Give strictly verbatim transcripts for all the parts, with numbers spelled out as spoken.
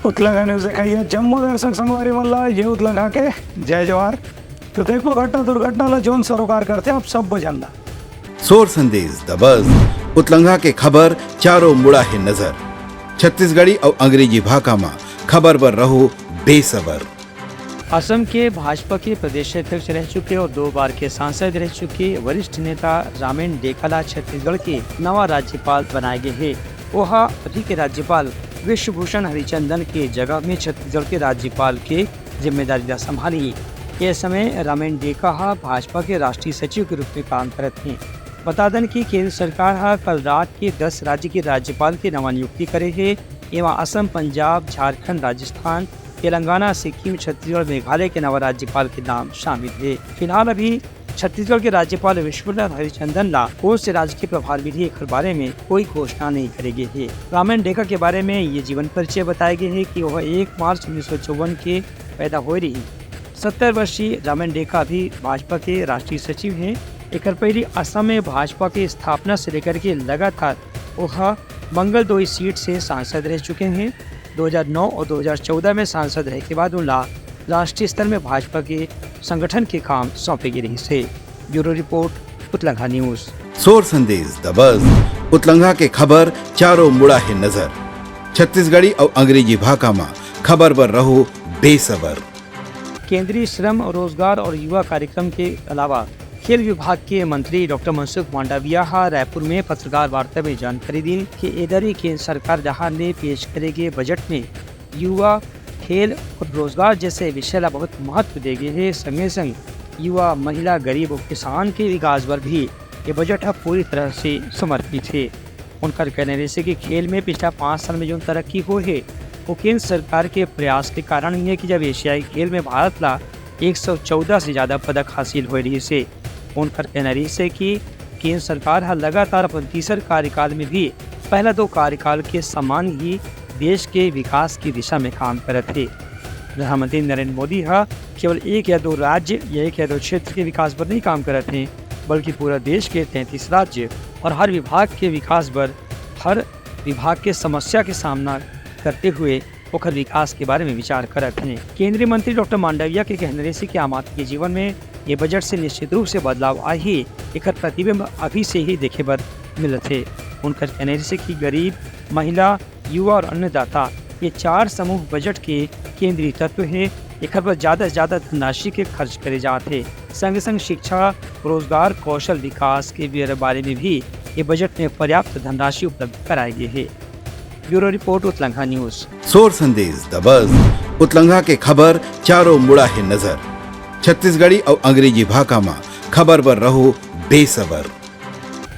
उतलंघा news देखइया जम्मो दर्शक संगवारी मन ला ये उतलंघा के जय जोहार। तो देखो घटना दुर्घटना ला जोन सरोकार करथे आप सब जनता। सोर संदेश दबस उतलंघा के खबर चारों मुड़ा हे नजर। छत्तीसगढ़ी अउ अंग्रेजी भाखा म खबर बर रहो बेसबर। असम के भाजपा के प्रदेश अध्यक्ष रह चुके और दो बार के सांसद रह चुके वरिष्ठ नेता रामेन डेका ला छत्तीसगढ़ के नवा राज्यपाल बनाए गए हे। ओहा अभी के राज्यपाल विश्वभूषण हरिचंदन के जगह में छत्तीसगढ़ के राज्यपाल के जिम्मेदारी ला संभाली। ये समय रामेन डेका हा भाजपा के राष्ट्रीय सचिव के रूप में काम करत हे। बता दन कि केंद्र सरकार हा कल रात के दस राज्य के राज्यपाल के नवा नियुक्ति करे हे। एमा असम, पंजाब, झारखंड, राजस्थान, तेलंगाना, सिक्किम, छत्तीसगढ़, मेघालय के नवा राज्यपाल के नाम शामिल हे। फिलहाल अभी छत्तीसगढ़ के राज्यपाल विश्वभूषण हरिचंदन ला कोन से राज्य के प्रभार मिलही, एखर बारे में कोई घोषणा नहीं करे गे हे। रामेन डेका के बारे में ये जीवन परिचय बताए गए हे कि वह एक मार्च उन्नीस सौ चौवन के पैदा होए रही। सत्तर वर्षीय रामेन डेका भी भाजपा के राष्ट्रीय सचिव हे। एकर पहली असम में भाजपा के स्थापना से लेकर के लगातार ओह मंगलदोई सीट से सांसद रह चुके हैं। दो हज़ार नौ और दो हज़ार चौदह में सांसद रहे के बाद उनला राष्ट्रीय स्तर में भाजपा के संगठन के काम सौंपे गे रहिस हे। Bureau report, Utlangha news. सोर संदेश दबस उतलंघा के खबर चारों मुड़ा हे नजर। छत्तीसगढ़ी अउ अंग्रेजी भाखा म खबर बर रहो बेसबर। केंद्रीय श्रम, रोजगार और युवा कार्यक्रम के अलावा खेल विभाग के मंत्री डॉक्टर मनसुख मांडविया हा रायपुर में पत्रकार वार्ता में जानकारी दिन कि एदरी केंद्र सरकार डहार ले पेश करे गे बजट में युवा, खेल और रोजगार जैसे विषय ला बहुत महत्व दे गे हे। संगे संग युवा, महिला, गरीब और किसान के विकास बर भी ये बजट हा पूरी तरह से समर्पित हे। उनकर कहना रहिसे कि खेल में पिछला पाँच साल में जोन तरक्की होए हे, वो केंद्र सरकार के प्रयास के कारण ही हे कि जब एशियाई खेल में भारत ला एक सौ चौदह से ज्यादा पदक हासिल होए रहिसे। उनकर कहना रहिसे कि केंद्र सरकार ह लगातार अपन तीसर कार्यकाल में भी पहला दो कार्यकाल के समान ही देश के विकास की दिशा में काम करत हे। प्रधानमंत्री नरेंद्र मोदी ह केवल एक या दो राज्य या एक या दो क्षेत्र के विकास बर नहीं काम करत हे, बल्कि पूरा देश के तैंतीस राज्य और हर विभाग के विकास बर हर विभाग के समस्या के सामना करते हुए ओखर विकास के बारे में विचार करत हे। केंद्रीय मंत्री डॉक्टर मांडविया के कहना रहिसे कि आम आदमी के जीवन में ये बजट से निश्चित रूप से बदलाव आही, एकर प्रतिबिंब अभी से ही देखे बर मिलत हे। उनकर कहना रहिसे कि गरीब, महिला, युवा और अन्नदाता ये चार समूह बजट के केंद्रीय तत्व हे। एकर बर ज्यादा से ज्यादा धनराशि के खर्च करे जात हे। संगे संग शिक्षा, रोजगार, कौशल विकास के बारे में भी ये बजट में पर्याप्त धनराशि उपलब्ध कराए गे हे। Bureau report, Utlangha news. सोर संदेश दबस उतलंघा के खबर चारों मुड़ा हे नजर। छत्तीसगढ़ी अउ अंग्रेजी भाखा म खबर बर रहो बेसबर।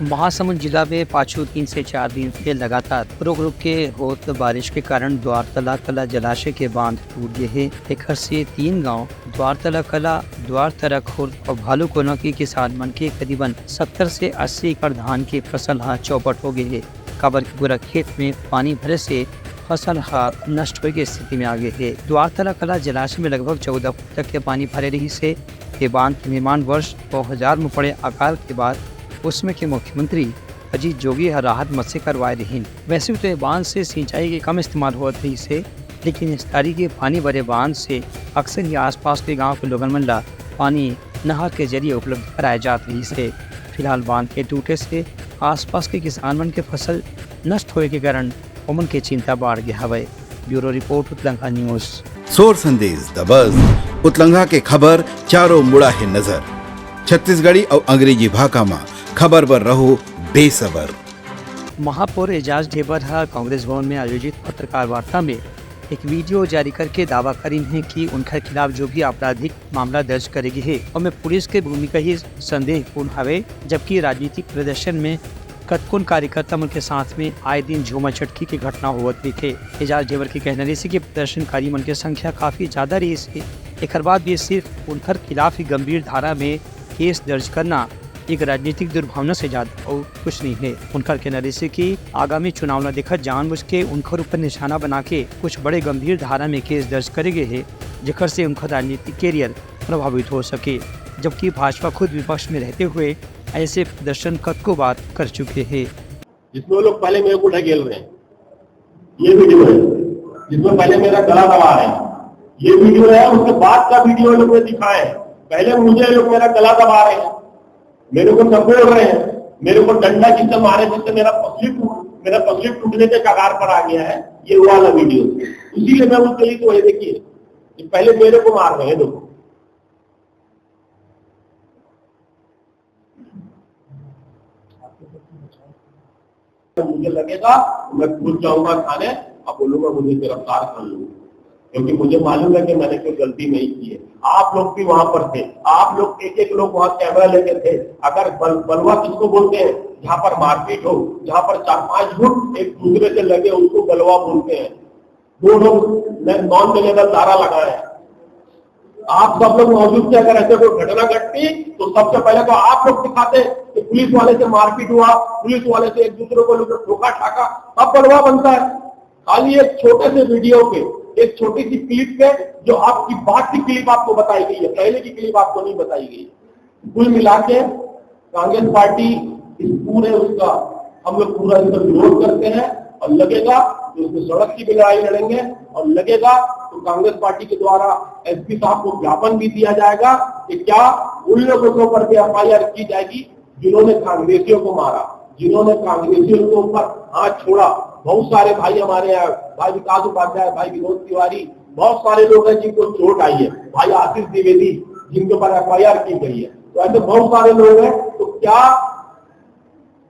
महासमुंद जिला में पाछू तीन से चार दिन से लगातार रुक रुक के होत बारिश के कारण द्वारतला कला जलाशय के बांध टूट गे हे। एखर से तीन गांव द्वारतला कला, द्वारतला खुर्द और भालूकोना के किसान मन के करीबन सत्तर से अस्सी एकड़ धान के फसल ह चौपट हो गे हे, काबर कि पूरा खेत में पानी भरे से फसल ह नष्ट होए के स्थिति में आ गे हे। द्वारतला कला जलाशय में लगभग चौदह फुट तक के पानी भरे रहिस हे। ये बांध के निर्माण वर्ष दो हज़ार में पड़े अकाल के बाद उस समय के मुख्यमंत्री अजीत जोगी ह राहत मद से करवाए रहिन। वैसे तो ये बांध से सिंचाई के कम इस्तेमाल होत रहिस हे, लेकिन इस तारी के पानी भरे बांध से अक्सर ही आसपास के गांव के लोगन मन ला पानी नहर के जरिए उपलब्ध कराए जात रहिस हे। फिलहाल बांध के टूटे से आसपास के किसान मन के फसल नष्ट होए के कारण ओमन के चिंता बाढ़ गे हवय। Bureau report, Utlangha news. सोर संदेश दबस उतलंघा के खबर चारों मुड़ा हे नजर। छत्तीसगढ़ी अउ अंग्रेजी भाखा म खबर बर रहो बेसबर। महापौर एजाज ढेबर ह कांग्रेस भवन में आयोजित पत्रकार वार्ता में एक वीडियो जारी करके दावा करिन हे कि उनकर खिलाफ जो भी आपराधिक मामला दर्ज करे गे हे, ओमे पुलिस के भूमिका ही संदेहपूर्ण हवे, जबकि राजनीतिक प्रदर्शन में कतकोन कार्यकर्ता मन के साथ में आए दिन झूमा चटकी के घटना होवत रहिथे। एजाज ढेबर के कहना रहिसे कि प्रदर्शनकारी मन के संख्या काफी ज्यादा रहिस हे, एकर बाद भी सिर्फ उनकर खिलाफ ही गंभीर धारा में केस दर्ज करना एक राजनीतिक दुर्भावना से ज्यादा अउ कुछ नहीं हे। उनकर कहना रहिसे कि आगामी चुनाव ला देखत जानबूझ के उनकर ऊपर निशाना बना के कुछ बड़े गंभीर धारा में केस दर्ज करे गे हे, जेकर से उनकर राजनीतिक कैरियर प्रभावित हो सके, जबकि भाजपा खुद विपक्ष में रहते हुए ऐसे प्रदर्शन कतको बार कर चुके हे। जिसमें वो लोग पहले मेरे को ढकेल रहे हैं, ये वीडियो है। जिसमें पहले मेरा गला दबा रहे हैं। ये वीडियो है, उसके बाद का वीडियो लोग ने दिखाए हैं। पहले मुझे लोग मेरा गला दबा रहे हैं, मेरे को धकेल रहे हैं, मेरे को डंडा जिससे मारे, जिससे मेरा पसली टूट मेरा पसली टूटने के कगार पर आ गया है, ये वाला वीडियो। इसीलिए मैं उसके लिए तो ये देखिए, ये पहले मेरे को मार रहे हैं लोग। मुझे लगेगा, मैं खुद जाऊंगा थाने और बोलूंगा, मुझे गिरफ्तार कर लो, क्योंकि मुझे मालूम है कि मैंने कोई गलती नहीं की है। आप लोग भी वहां पर थे, आप लोग एक एक लोग वहां कैमरा लेके थे। अगर बल, बलवा किसको बोलते हैं? जहां पर मारपीट हो, जहां पर चार पांच गुट एक दूसरे से लगे, उसको बलवा बोलते हैं। वो लोग नॉन वेरिएबल नारा लगाए हैं। आप सब लोग मौजूद थे, अगर ऐसे कोई घटना घटती तो सबसे पहले तो आप लोग दिखाते कि पुलिस वाले से मारपीट हुआ, पुलिस वाले से एक दूसरे को लोग ठोका ठाका, तब बलवा बनता है। खाली एक छोटे से वीडियो पे, एक छोटी सी क्लिप पे, जो आपकी बात की क्लिप आपको बताई गई है, पहले की क्लिप आपको नहीं बताई गई। कुल मिला के कांग्रेस पार्टी इस पूरे उसका हम लोग पूरा इसका विरोध करते हैं और लगेगा तो उसमें सड़क की भी लड़ाई लड़ेंगे और लगेगा तो कांग्रेस पार्टी के द्वारा एसपी साहब को ज्ञापन भी दिया जाएगा कि क्या उन लोगों के ऊपर भी एफआईआर की जाएगी जिन्होंने कांग्रेसियों को मारा, जिन्होंने कांग्रेसियों के ऊपर हाथ छोड़ा। बहुत सारे भाई हमारे यहाँ, भाई विकास उपाध्याय, भाई विनोद तिवारी, बहुत सारे लोग हैं जिनको चोट आई है, भाई आशीष द्विवेदी जिनके ऊपर एफआईआर की गई है। तो ऐसे बहुत सारे लोग हैं, तो क्या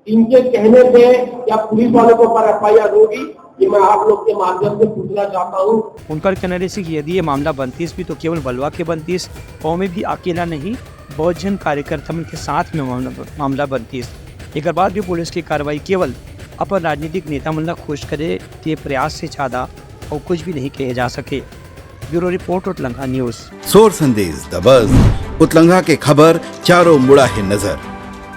इनके कहने पे या पुलिस वालों के ऊपर एफआईआर होगी, ये मैं आप लोग के माध्यम से पूछना चाहता हूँ। उनकर कहना रहिस कि यदि ये मामला बनतिस भी तो केवल बलवा के बनतिस, ओमे भी अकेला नहीं, बहुत झन कार्यकर्ता मन के साथ में मामला, मामला बनतिस। एकर बाद भी पुलिस की कार्रवाई केवल अपन राजनीतिक नेता मन ला खुश करे के प्रयास से ज्यादा और कुछ भी नहीं कहे जा सके। Bureau report, Utlangha news. सोर संदेश दबस, उतलंघा के खबर चारों मुड़ा हे नजर।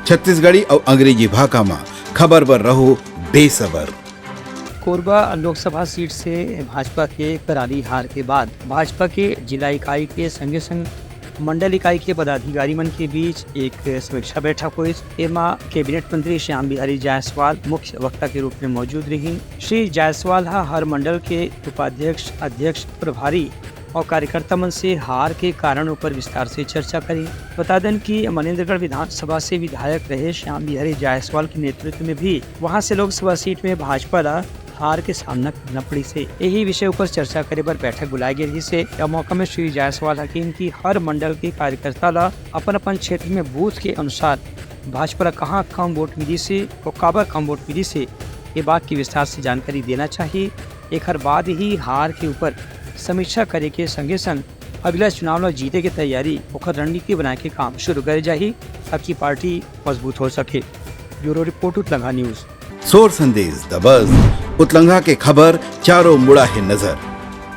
छत्तीसगढ़ी अउ अंग्रेजी भाखा म खबर बर रहो बेसबर। कोरबा लोकसभा सीट से भाजपा के करारी हार के बाद भाजपा के जिला इकाई के संगे संग मंडल इकाई के पदाधिकारी मन के बीच एक समीक्षा बैठक होइस। एमा कैबिनेट मंत्री श्याम बिहारी जायसवाल मुख्य वक्ता के रूप में मौजूद रहिन। श्री जायसवाल ह हर मंडल के उपाध्यक्ष, अध्यक्ष, प्रभारी और कार्यकर्ता मन से हार के कारण ऊपर विस्तार से चर्चा करी। बता देन कि मनेंद्रगढ़ विधानसभा से विधायक रहे श्याम बिहारी जायसवाल के नेतृत्व में भी वहां से लोकसभा सीट में भाजपा ला हार के सामना करना पड़िस हे। यही विषय ऊपर चर्चा करे बर बैठक बुलाए गे रहिस हे। यह मौका में श्री जायसवाल ह कहिन कि हर मंडल के कार्यकर्ता ला अपन अपन क्षेत्र में बूथ के अनुसार भाजपा ला कहाँ कम वोट मिलिस हे और काबर कम वोट मिलिस हे, ये बात की विस्तार से जानकारी देना चाहिए। एखर बाद ही हार के ऊपर समीक्षा करे के संगे संग अगला चुनाव ला जीते के तैयारी, ओखर रणनीति बनाए के काम शुरू करे जाही, ताकि पार्टी मजबूत हो सके। Bureau report, Utlangha news. सोर संदेश दबस, उतलंघा के खबर चारों मुड़ा हे नजर।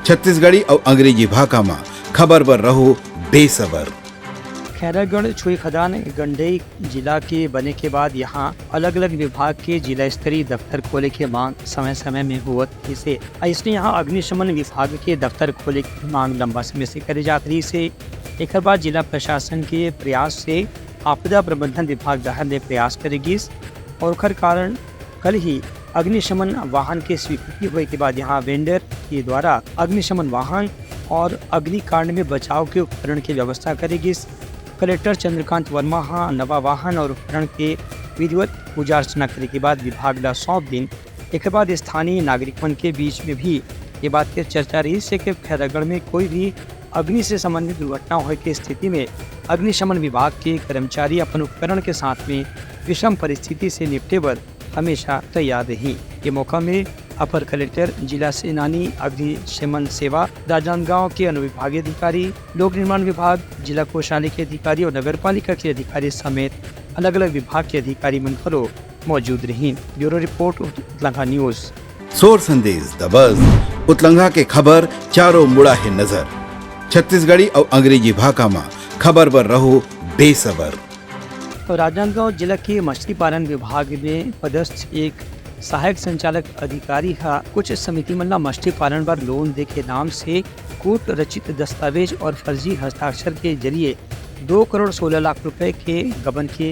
छत्तीसगढ़ी अउ अंग्रेजी भाखा म खबर बर रहो बेसबर। खैरागढ़ छुई खदान गंडई जिला के बने के बाद यहाँ अलग-अलग विभाग के जिला स्तरीय दफ्तर खोले के मांग समय-समय में होवत रहिस हे। अइसने यहाँ अग्निशमन विभाग के दफ्तर खोले के मांग लंबा समय से करे जात रहिस हे। एकर बाद जिला प्रशासन के प्रयास से आपदा प्रबंधन विभाग डहार ले प्रयास करे गिस और ओखर कारण कल ही अग्निशमन वाहन के स्वीकृति होए के बाद यहाँ वेंडर के द्वारा अग्निशमन वाहन और अग्निकांड में बचाव के उपकरण के व्यवस्था करे गिस। कलेक्टर चंद्रकांत वर्मा ह नवा वाहन और उपकरण के विधिवत पूजा अर्चना करे के बाद विभाग ला सौंप दिन। एकर बाद स्थानीय नागरिक मन के बीच में भी ये बात के चर्चा रहिस हे कि खैरागढ़ में कोई भी अग्नि से संबंधित दुर्घटना होए के स्थिति में अग्निशमन विभाग के कर्मचारी अपन उपकरण के साथ में विषम परिस्थिति से निपटे बर हमेशा तैयार रही। ये मौका में अपर कलेक्टर, जिला सेनानी अग्निशमन सेवा, राजनांदगांव के अनुविभागीय अधिकारी, लोक निर्माण विभाग, जिला कोषालय के अधिकारी और नगर पालिका के अधिकारी समेत अलग-अलग विभाग के अधिकारी मन घलो मौजूद रहिन। Bureau report, Utlangha news. सोर संदेश दबस, उतलंघा के खबर चारों मुड़ा हे नजर। छत्तीसगढ़ी अउ अंग्रेजी भाखा म खबर बर रहो बेसबर। तो राजनांदगांव जिला के मछली पालन विभाग में पदस्थ एक सहायक संचालक अधिकारी ह कुछ समिति मन ला मछली पालन बर लोन दे के नाम से कूट रचित दस्तावेज और फर्जी हस्ताक्षर के जरिए दो करोड़ सोलह लाख रुपए के गबन के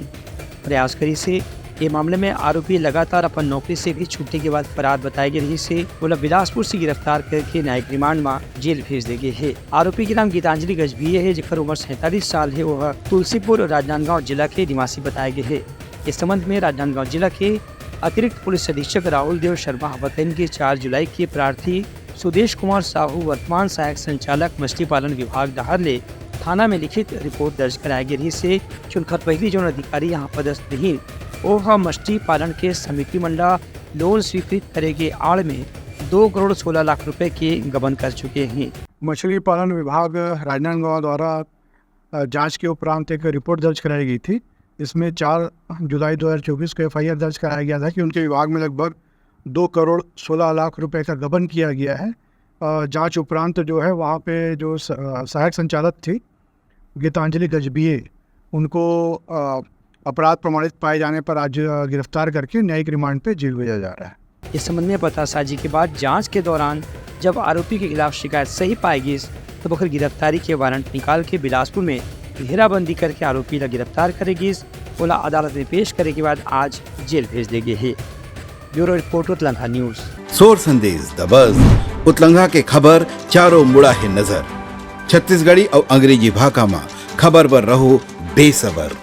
प्रयास करिस हे। ये मामले में आरोपी लगातार अपन नौकरी से भी छूटे के बाद फरार बताए गे रहिस हे। ओला बिलासपुर से गिरफ्तार करके न्यायिक रिमांड में जेल भेज दे गे हे। आरोपी के नाम गीतांजलि गजभिये हे, जेकर उम्र सैंतालीस साल हे। वह तुलसीपुर राजनांदगांव जिला के निवासी बताए गे हे। इस संबंध में राजनांदगांव जिला के अतिरिक्त पुलिस अधीक्षक राहुल देव शर्मा ह बतइन कि चार जुलाई के प्रार्थी सुदेश कुमार साहू, वर्तमान सहायक संचालक मछली पालन विभाग डहार ले थाना में लिखित रिपोर्ट दर्ज कराए गे रहिस हे कि उनकर पहिली जौन अधिकारी यहाँ पदस्थ रहिन, वो ह मछली पालन के समिति मन ला लोन स्वीकृत करे के आड़ में दो करोड़ सोलह लाख रुपए के गबन कर चुके हैं। मछली पालन विभाग राजनांदगांव द्वारा, अ, जांच के उपरांत एक रिपोर्ट दर्ज कराई गई थी। इसमें चार जुलाई दो हज़ार चौबीस को एफआईआर दर्ज कराया गया था कि उनके विभाग में लगभग दो करोड़ सोलह लाख रुपए का गबन किया गया है। अ, जांच उपरांत जो है, वहाँ पे जो स-, अ, सहायक संचालक थी गीतांजलि गजभिये, उनको, अ, अपराध प्रमाणित पाए जाने पर आज, अ, गिरफ्तार करके न्यायिक रिमांड पे जेल भेजा जा रहा है। इस संबंध में पतासाजी के बाद जांच के दौरान जब आरोपी के खिलाफ शिकायत सही पाए गिस, तब ओकर गिरफ्तारी के वारंट निकाल के बिलासपुर में घेराबंदी करके आरोपी ला गिरफ्तार करे गिस। ओला अदालत में पेश करे के बाद आज जेल भेज दे गे हे। Bureau report, Utlangha news. सोर संदेश दबस, उतलंघा के खबर चारों मुड़ा हे नजर। छत्तीसगढ़ी अउ अंग्रेजी भाखा म खबर बर रहो बेसबर।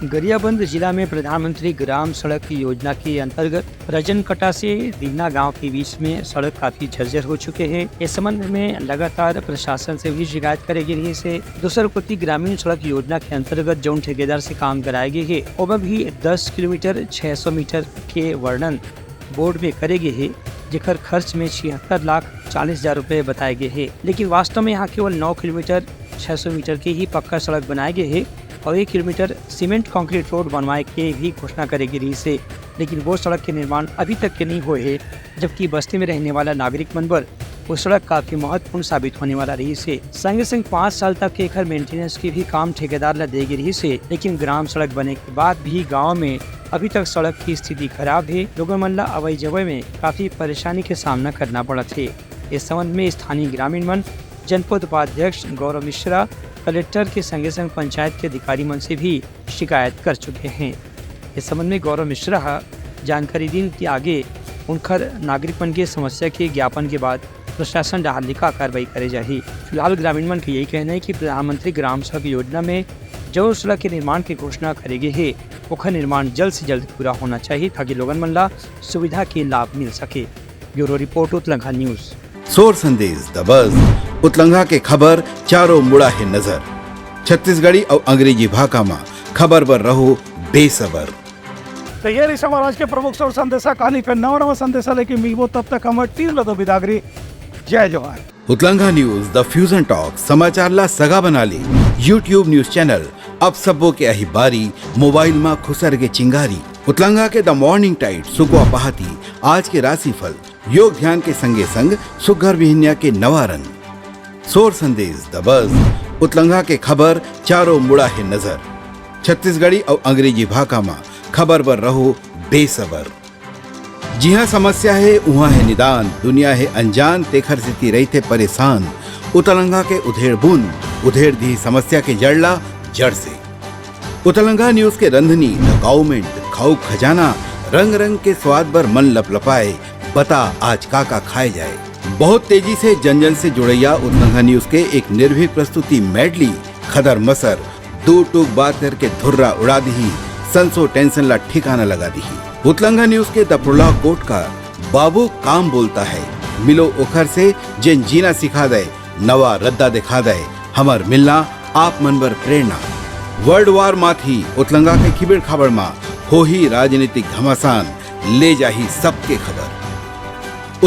गरियाबंद जिला में प्रधानमंत्री ग्राम सड़क योजना के अंतर्गत रजनकटा से दीना गांव के बीच में सड़क काफी जर्जर हो चुके हे। इस संबंध में लगातार प्रशासन से भी शिकायत करे गे रहिस हे। दूसर कोति ग्रामीण सड़क योजना के अंतर्गत जौन ठेकेदार से काम कराए गे हे, ओमा भी दस किलोमीटर छह सौ मीटर के वर्णन बोर्ड में करे गे हे, जेकर खर्च में छिहत्तर लाख चालीस हजार रुपए बताए गे हे, लेकिन वास्तव में यहाँ केवल नौ किलोमीटर छह सौ मीटर के ही पक्का सड़क बनाए गे हे और एक किलोमीटर सीमेंट कंक्रीट रोड बनवाए के भी घोषणा करे गे रहिस हे, लेकिन वो सड़क के निर्माण अभी तक के नहीं होए हे, जबकि बस्ती में रहने वाला नागरिक मन बर वो सड़क काफी महत्वपूर्ण साबित होने वाला रहिस हे। संगे संग पाँच साल तक के एखर मेंटेनेंस के भी काम ठेकेदार ला दे गे रहिस हे, लेकिन ग्राम सड़क बने के बाद भी गांव में अभी तक सड़क की स्थिति खराब हे। लोगन मन ला अवई जवई में काफी परेशानी के सामना करना पड़त हे। इस संबंध में स्थानीय ग्रामीण मन जनपद उपाध्यक्ष गौरव मिश्रा, कलेक्टर के संगे संग पंचायत के अधिकारी मन से भी शिकायत कर चुके हैं। इस संबंध में गौरव मिश्रा ह जानकारी दिन कि आगे उनखर नागरिक मन के समस्या के ज्ञापन के बाद प्रशासन डहार ले का कार्रवाई करे जाही। फिलहाल ग्रामीण मन के यही कहना है कि प्रधानमंत्री ग्राम सड़क योजना में जौन सड़क के निर्माण के घोषणा करे गे हे, ओखर निर्माण जल्द से जल्द पूरा होना चाहिए, ताकि लोगन मन ला सुविधा के लाभ मिल सके। Bureau report, Utlangha news. सोर संदेश दबस, उतलंघा के खबर चारों मुड़ा हे नजर। छत्तीसगढ़ी अउ अंग्रेजी भाखा म खबर बर रहो बेसबर। तो ये रहिस हमर आज के प्रमुख सोर संदेशा। काली फिर नवा नवा संदेशा लेके मिलबो, तब तक हमर टीम ला दो बिदागरी। जय जोहार। उतलंघा न्यूज, द फ्यूजन टॉक, समाचार ला सगा बना ले। YouTube न्यूज चैनल, अब सबो के अही बारी, मोबाइल मा खुसर के चिंगारी। उतलंघा के द मॉर्निंग टाइड, सुकवा पहाती, आज के राशिफल, योग ध्यान के संगे संग सुघर बिहनिया के नवा रंग। सोर संदेश दबस, उतलंघा के खबर चारों मुड़ा हे नजर। छत्तीसगढ़ी अउ अंग्रेजी भाखा मा खबर बर रहो बेसबर। जिहाँ समस्या हे, उहाँ हे निदान। दुनिया हे अनजान, तेखर सेती रहिथे परेशान। उतलंघा के उधेड़ बुन, उधेड़ दिही समस्या के जड़ ला जड़ से। उतलंघा न्यूज के रंधनी, द गाउमेंट, खाऊ खजाना, रंग रंग के स्वाद बर मन लपलपाए। बता आज का का खाए जाए। बहुत तेजी से जन जन से जुड़ैया उतलंघा न्यूज के एक निर्भीक प्रस्तुति मेडली, खदर मसर, दू टूक बात करके धुर्रा उड़ा दिही, संसो टेंशन ला ठिकाना लगा दिही। उतलंघा न्यूज के दपरुला कोट का बाबू काम बोलता है, मिलो ओखर से जेन जीना सिखा दे, नवा रद्दा दिखा दे, हमर मिलना आप मन बर प्रेरणा। वर्ल्ड वार माथी उतलंगा के खिबेड़ खाबड़ मा होही राजनीतिक घमासान, ले जाही सबके खबर।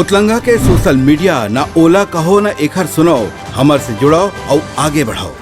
उतलंगा के सोशल मीडिया ना ओला कहो ना एखर सुनाओ, हमर से जुड़ाओ अउ आगे बढ़ाओ।